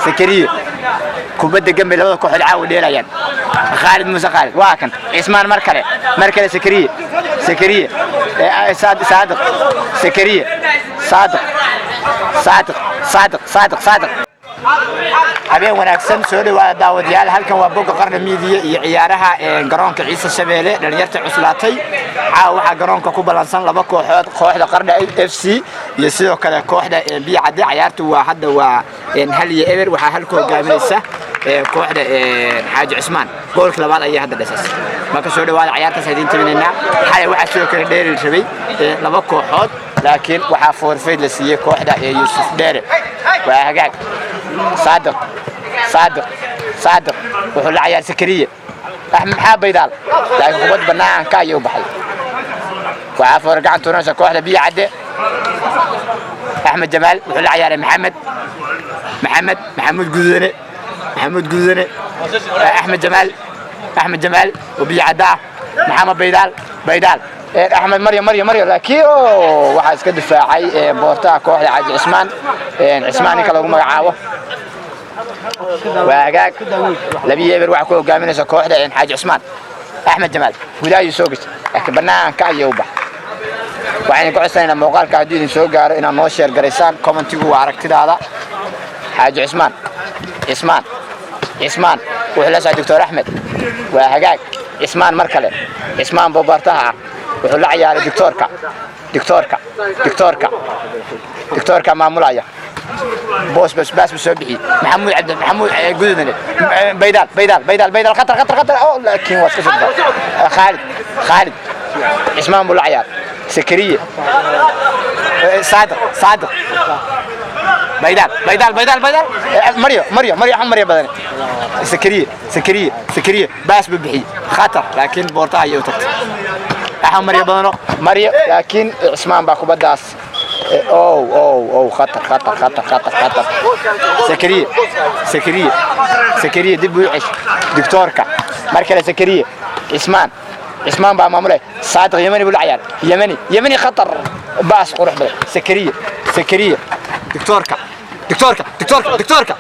Sakariye, kubadda gambay labada kooxood caawa dheelayaan. Khaalid Muuse Khaalid waa kan. Cismaan mar kale, mar kale Sakariye, Sakariye, Saadiq, Sakariye, Saadiq, Saadiq, Saadiq, Saadiq, Saadiq. Habeen wanaagsan, soo dhawaada daawadayaal. Halkan waa bogga Qarna Miidiya iyo ciyaaraha garoonka Ciise Shabeelle. Dhalinyarta cuslaatay caawa waxaa garoonka ku ballansan laba kooxood, kooxda Qardha FC iyo sidoo kale kooxda Biyo Cadde. Ciyaartu waa hadda waa 1-0. Waxaa halku hogaaminaysa kooxda Xaaji Cusmaan. Goolka labaad ayay hadda dhisas. Marka soo dhawaada, ciyaartaas idiin tabinaynaa. Xalay waxaa sidoo kale dheeri rabay laba kooxood, laakiin waxaa forfeit la siiyey kooxda Yuusuf Dheere. Waa hagaag. Saadiq, Saadiq, Saadiq wuxuu la cayaar Sakariye, Axmed, maxaa Baydaal, laakiin kubad banaanka ayay u baxay. Waxaa foor gacan tuuranaysa kooxda Biyo Cadde. Axmed Jamaal wuxuu la ciyaaray Maxamed, Maxamed, Maxamuud Gududane, Maxamuud Gududane, Axmed Jamaal, Axmed Jamaal oo Biyo Cadde ah, Maxamed Baydaal, Baydaal, Axmed, Maryo, Maryo, Maryo, laakiin waxaa iska difaacay boortaha kooxda Xaaji Cismaan, Cismaan ninka lagu magacaabo. Waa hagaag, 2-0 waxaa ku hogaaminaysa kooxda Xaaji Cismaan. Axmed Jamaal gudaha ayuu soo gashay, laakiin banaanka ayay u baxay. Waxaynu ku codsanaynaa muuqaalka hadduu idin soo gaaro inaad noo share garaysaan. Commentigu waa aragtidaada. Xaaji Cismaan, Cismaan, Cismaan wuxuu la socday Doctor Axmed. Waa hagaag. Cismaan mar kale, Cismaan bobartaha ah wuxuu la ciyaaray doctoorka, doctoorka, doctoorka, doctoorka maamulaya. Boos bas baas buu soo bixiyey. Maxamuud Cabdi, Maxamuud Gududane, Baydaal, Baydaal, Baydaal, Baydaal, khatar, khatar, khatar! Oh, laakiin waa iska soo difaac. Khaalid, Khaalid, Cismaan buu la ciyaaray. Sakariye, Saadiq, Saadiq, Baydaal, Baydaal, Baydaal, Baydaal, Maryo, Maryo, Maryo, Axmed Maryo badane, Sakariye, Sakariye, Sakariye, baas buu bixiyey, khatar, laakiin boortaha ayay u tagtay. Axmed Maryo badano, Maryo, laakiin Cismaan baa kubaddaas. Ow, ow, ow, khatar, khatar, khatar, khatar, khatar! Sakariye, Sakariye, Sakariye dib buu u cesh. Doctoorka mar kale, Sakariye, Cismaan, Cismaan baa maamulay. Saadiq Yemani buu la ciyaaray. Yemani, Yemani, khatar, baas qurux badan. Sakariye, Sakariye, doctoorka, doctoorka, doctoorka, doctoorka,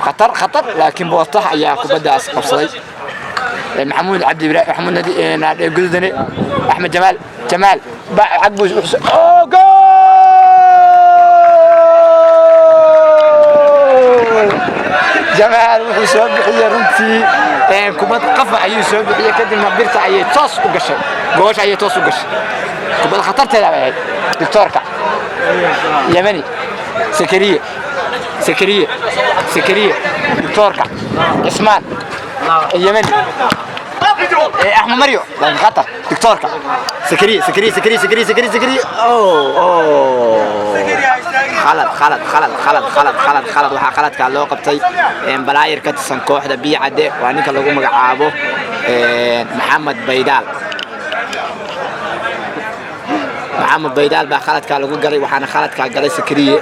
khatar, khatar, laakiin boostaha ayaa kubaddaas qabsaday. Maxamuud Cabdi Ibrahim, Maxamuud Nadi Gududane, Axmed Jamaal, Jamaal cag buu. Oh, gool! Jamaal wuxuu soo bixiyey runtii kubad qafa ayuu soo bixiyey, kadibna birta ayay toos u gashay, goosha ayay toos u gashay. Kubad khatarteeda bay ahayd. Doctoorka, Yemani, Sakariye, Sakariye, Sakariye, doctoorka, Cismaan, Yemani, Axmed Maryo, laakiin khatar! Doctoorka, Sakariye, Sakariye, Sakariye, Sakariye, Sakariye, Sakariye, oh, oh, khalad, khalad, khalad, khalad, khalad, khalad, khalad! Waxaa khaladkaa loo qabtay balaayir ka tirsan kooxda Biyo Cadde, waa ninka lagu magacaabo Maxamed Baydaal. Maxamed Baydaal baa khaladkaa lagu galay, waxaana khaladkaa galay Sakariye.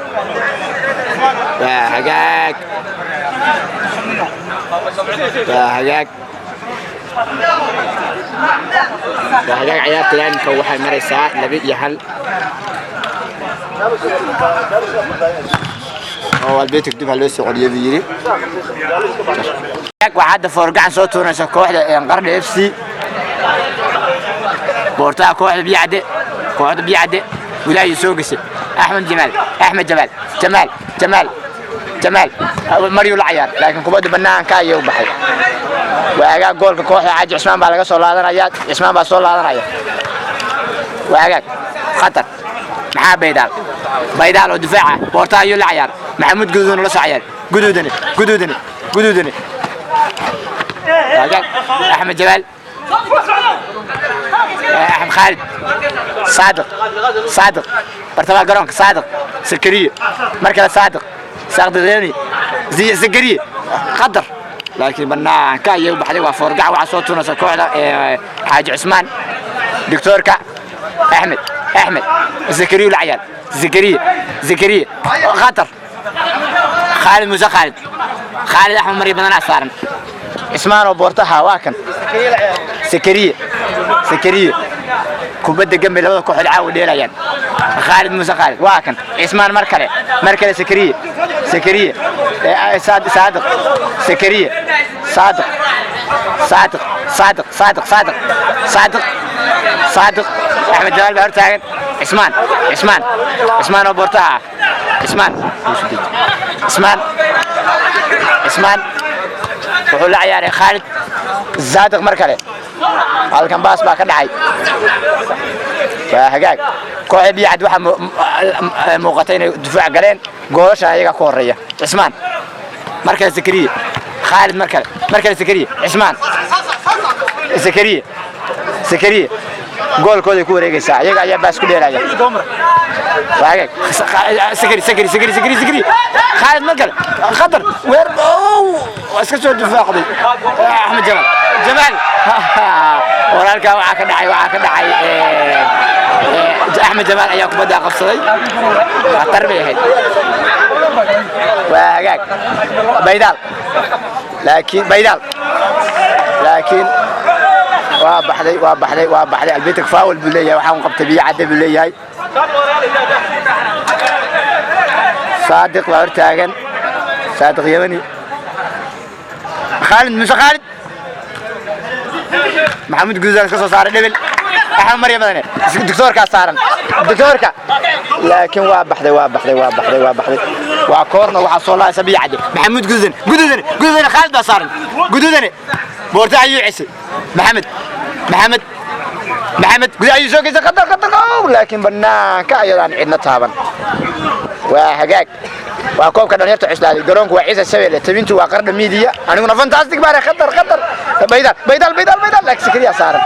Waa hagaag, waa hagaag, waa hagaag. Ciyaarta ilaalinka waxay maraysaa 2-1 oo albeetig dib ha loo soo celiyay buu yidhi. Waxaa hadda foorgacan soo tuuraysa kooxda Qardha FC, boortaha kooxda Biyacde. Kooxda Biyacde wilaayuu soo gashay. Axmed Jamaal, Axmed Jamaal, Jamaal, Jamaal, Jamaal, Maryuu la cayaar, laakiin kubadda banaanka ayay u baxay. Waa hagaag. Goolka kooxda Xaaji Cismaan baa laga soo laadanaya. Cismaan baa soo laadanaya. Waa hagaag, khatar! Maxaa Baydaal, Baydaal oo difaaca, boortaha ayuu la cayaar. Maxamuud Guduudana la soo cayaar. Guduudane, Guduudane, Guduudane. Hagaag. Axmed Jamaal, Axmed, Khaalid, Saadiq, Saadiq, bartamaha garoonka, Saadiq, Sakariye, mar kale Saadiq, Saadiq, Sakariye, khatar, laakiin banaanka ayay u baxday. Waa foorgac. Waxaa soo tuunaysa kooxda Xaaji Cusmaan. Doctoorka, Axmed, Axmed, Zakariya la cayaar. Zakariya, Zakariya, khatar! Khaalid Muuse Khaalid, Khaalid, Axmed Maryo badanaa saaran. Cismaan oo boortaha waa kan. Sakariye, Sakariye, kubadda gambay labada kooxood caawa dheelayaan. Khaalid Muuse Khaalid waa kan. Cismaan mar kale, mar kale, Sakariye. Sakariye, Saadiq, Sakariye, Saadiq, Saadiq, Saadiq, Saadiq, Saadiq, Saadiq, Saadiq. Axmed Jamaal baa hortaagan. Cismaan, Cismaan, Cismaan oo boortaha ah. Cismaan, Cismaan, Cismaan wuxuu la ciyaaray Khaalid. Saadiq mar kale, halkan baas baa ka dhacay. Waa hagaag. Kooxda Biyacad waxaa muuqata inay difaac galeen, goolasha ayagaa ku horeeya. Cismaan mar kale, Zakariye, Khaalid mar kale, mar kale Zakariye, Cismaan, Zakariye, Zakariye. Goolkooday ku wareegaysaa, ayaga ayaa baas ku dheelaya. Waa hagaag. Sakari, Sakari, Sakari, Sakari, Sakari, Khaalid mar kale, khatar weer, waa iska soo difaacday Axmed Jamaal. Jamaal walaalkaa, waxaa ka dhacay, waxaa ka dhacay, Axmed Jamaal ayaa kubadda qabsaday, khatar bay ahayd. Waa hagaag. Baydaal, laakiin Baydaal, laakiin waa baxday, waa baxday, waa baxday. Albitik foul buu leeyahay, waxaan qabtay Biyo Cadde buu leeyahay. Saadiq baa hortaagan, Saadiq Yamani, Khaalid Muuse, Khaalid Maxamuud Gududan iska soo saaray dhibil. Axmed Marya Madane, doctoorkaa saaran, doctoorka, laakiin waa baxday, waa baxday, waa baxday, waa baxday. Waa koorna, waxaa soo laaysa Biyo Cadde. Maxamuud Gududan, Gududane, Gududane, Khaalid baa saaran. Gududane boorta ayuu cesay. Maxamed, Maxamed, Maxamed gudaha ayuu soo geystay. Qadar, qadar, laakiin banaanka ayadaan cidna taaban. Waa hagaag. Waa koobka dhalinyarta cuslaaday, garoonku waa Ciise Shabeelle, tabintu waa Qardha Media, aniguna Fantastic baare. Khatar, khatar, Baydaal, Baydaal, Baydaal, Baydaal, laakiin Sakariya saaran.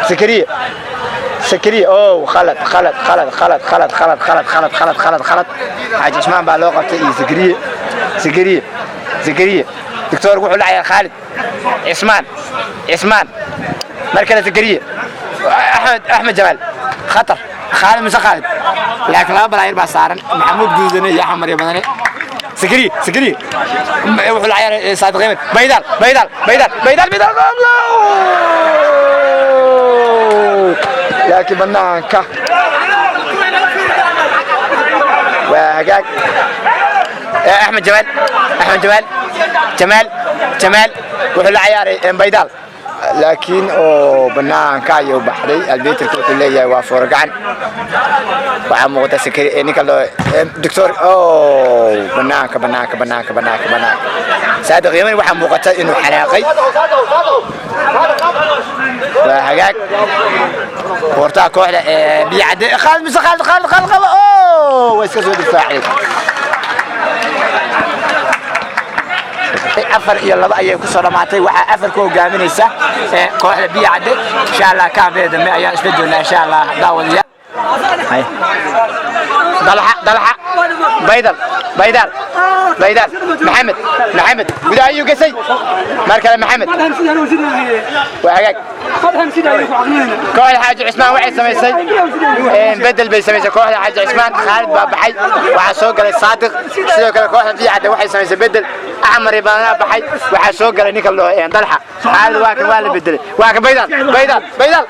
Sakariya, Sakariya, oh, khalad, khalad, khalad, khalad, khalad, khalad, khalad, khalad, khalad, khalad, khalad. Xaaji Cismaan baa loo qabtay iyo Sakariye, Sakariye, Sakariye. Doctor wuxuu la ciyaar Khaalid, Cismaan, Cismaan mar kale, Sakariye, Axmed, Axmed Jamaal, khatar, Khaalid mise Khaalid, laakiin laba balaayir baa saaran, Maxamuud Guudane iyo Axmed Marya Madane. Sakariye, Sakariye wuxuu la ciyaaray Saadiq Yemen. Baydaal, Baydaal, Baydaal, Baydaal, Baydaal, laakiin banaanka. Waa hagaag. Axmed Jamaal, Axmed Jamaal, Jamaal, Jamaal wuxuu la ciyaaray Baydaal, laakiin oo banaanka ayuu baxday. Albitrka wuxuu leeyahay waa fooro gacan. Waxaa muuqata sakari ninka loo doctor, oh, banaanka, banaanka, banaanka, banaanka, banaanka. Saadiq Yamani waxaa muuqata inuu xanaaqay. Waa hagaag. Boortaha kooxda Biyo Cadde, Khaalid mise Khaalid, Khaalid, Khaalid qaba, oh, waa iska soo difaacay. 4-2 ayay ku soo dhammaatay. Waxaa 4 ku hogaaminaysa kooxda Biyo Cadde. Insha Allah kaabee dambe ayaan isla joognaa, insha Allah. Daawadayaal, Dalxa, Dalxa, Baydal, Baydal, Baydal, Maxamed, Maxamed gudaha ayuu gesay. Mar kale Maxamed. Waa hagaag. Kooxda Xaaji Cismaan waxay samaysay bedel bay samaysay. Kooxda Xaaji Cismaan, Khaalid baa baxay, waxaa soo galay Saadiq. Sidoo kale kooxda Biyo Cadde waxay samaysay bedel, Axmar Ibaanaa baxay, waxaa soo galay ninka loo Dalxa. Khaalid waa kan, waa la bedelay, waa kan. Baydaal, Baydaal, Baydaal,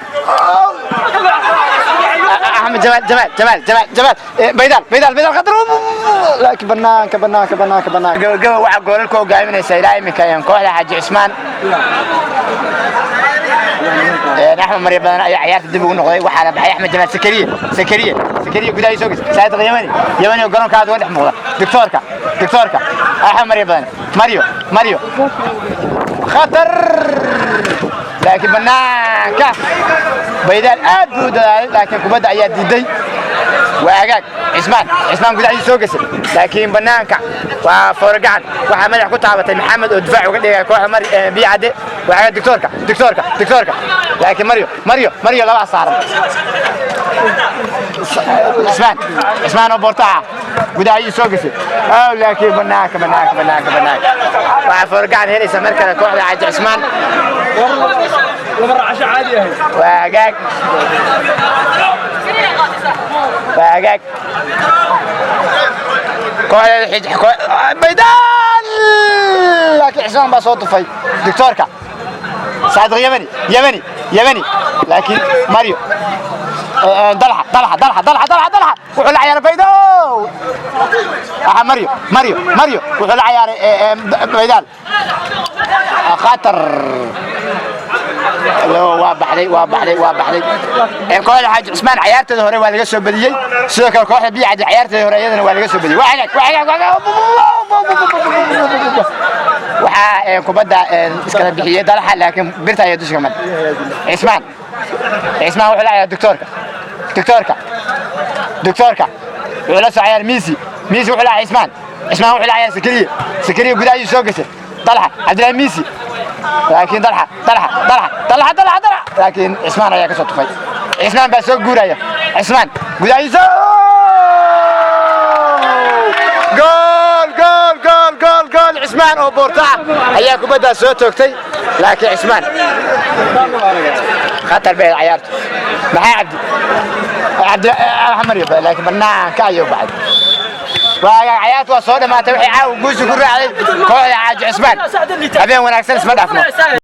Axmed Jamaal, Jamaal, Jamaal, Jamaal, Jamaal, Baydaal, Baydaal, Baydaal, khatar, laakiin banaanka, banaanka, banaanka, banaanka. Gabagaba waxaa goolal ku hogaaminaysa ilaa iminka kooxda Xaaji Cismaan. Axmed Marya Badan ayaa ciyaarta dib ugu noqday, waxaana baxay Axmed Jamaal. Sakariye, Sakariye, Sakariye gudaha soo ges. Saadiq Yamani, Yamani oo garoonka aad uga dhex muuqda. Doctoorka, doctoorka, Axmed Marya Badan, Mario, Mario, khatar, laakiin banaanka. Baydaal aad buu u dadaalay, laakiin kubadda ayaa diiday. Waa hagaag. Cismaan, Cismaan gudaha soo gesay, laakiin banaanka. Waa fooro gacan, waxaa madax ku taabatay Maxamed oo difaac uga dhigaya kooxda mar Biyo Cadde. Waa hagaag. Doctoorka, doctoorka, doctoorka, laakiin Mario, Mario, Mario, labaa saaran. Cismaan, Cismaan oo boortaha gudaha ayuu soo gesay, oh, laakiin banaanka, banaanka, banaanka, banaanka. Waxaa fooro gacan helaysa mar kale kooxda Xaaji Cismaan. Waa hagaag, waa hagaag. Kooxda Baydaal, laakiin Cismaan baa soo tufay. Doctoorka, Saadiq Yamani, Yamani, Yamani, laakiin Mario. Dalxa, Dalxa, Dalxa, Dalxa, Dalxa, Dalxa wuxuu la ciyaaray Faydo. Waxa Mario, Mario, Mario wuxuu la ciyaaray Baydaal. Khatar, waa baxday, waa baxday, waa baxday. Kooxda Xaaji Cusmaan cayaarteeda hore waa laga soo badiyey. Sidoo kale kooxda Biyo Cadi cayaarteeda hore iyadana waa laga soo badiyey. Waa hagaag, waa hagaag, waa hagaag. Waxaa kubadda iskala bixiyey Dalxa, laakiin birta ayaa dusha ka maray. Cismaan, Cismaan wuxuu la ciyaaray doctoorka, doctoorka, doctoorka wuxuu la soo ciyaaray Misi, Misi wuxuu la ciyaaray Cismaan, Cismaan wuxuu la ciyaaray Sakariye, Sakariye gudaha ayuu soo gashay. Dalxa, Cabdillahi Misi, laakiin Dalxa, Dalxa, Dalxa, Dalxa, Dalxa, Dalxa, laakiin Cismaan ayaa ka soo tufay. Cismaan baa soo guuraya. Cismaan gudaha ayuu soo, gool, gool, gool, gool, gool! Cismaan oo boorta ah ayaa kubaddaas soo toogtay, laakiin Cismaan khatar bay cayaartu. Maxay Cabdi, Cabdi Maryo, laakiin banaanka ayuu baxay. Waaga cayaartu waa soo dhamaatay. Waxay caawa guusha ku raacday kooxda Xaaji Cismaan. Habeen wanaagsan, isma dhaafno.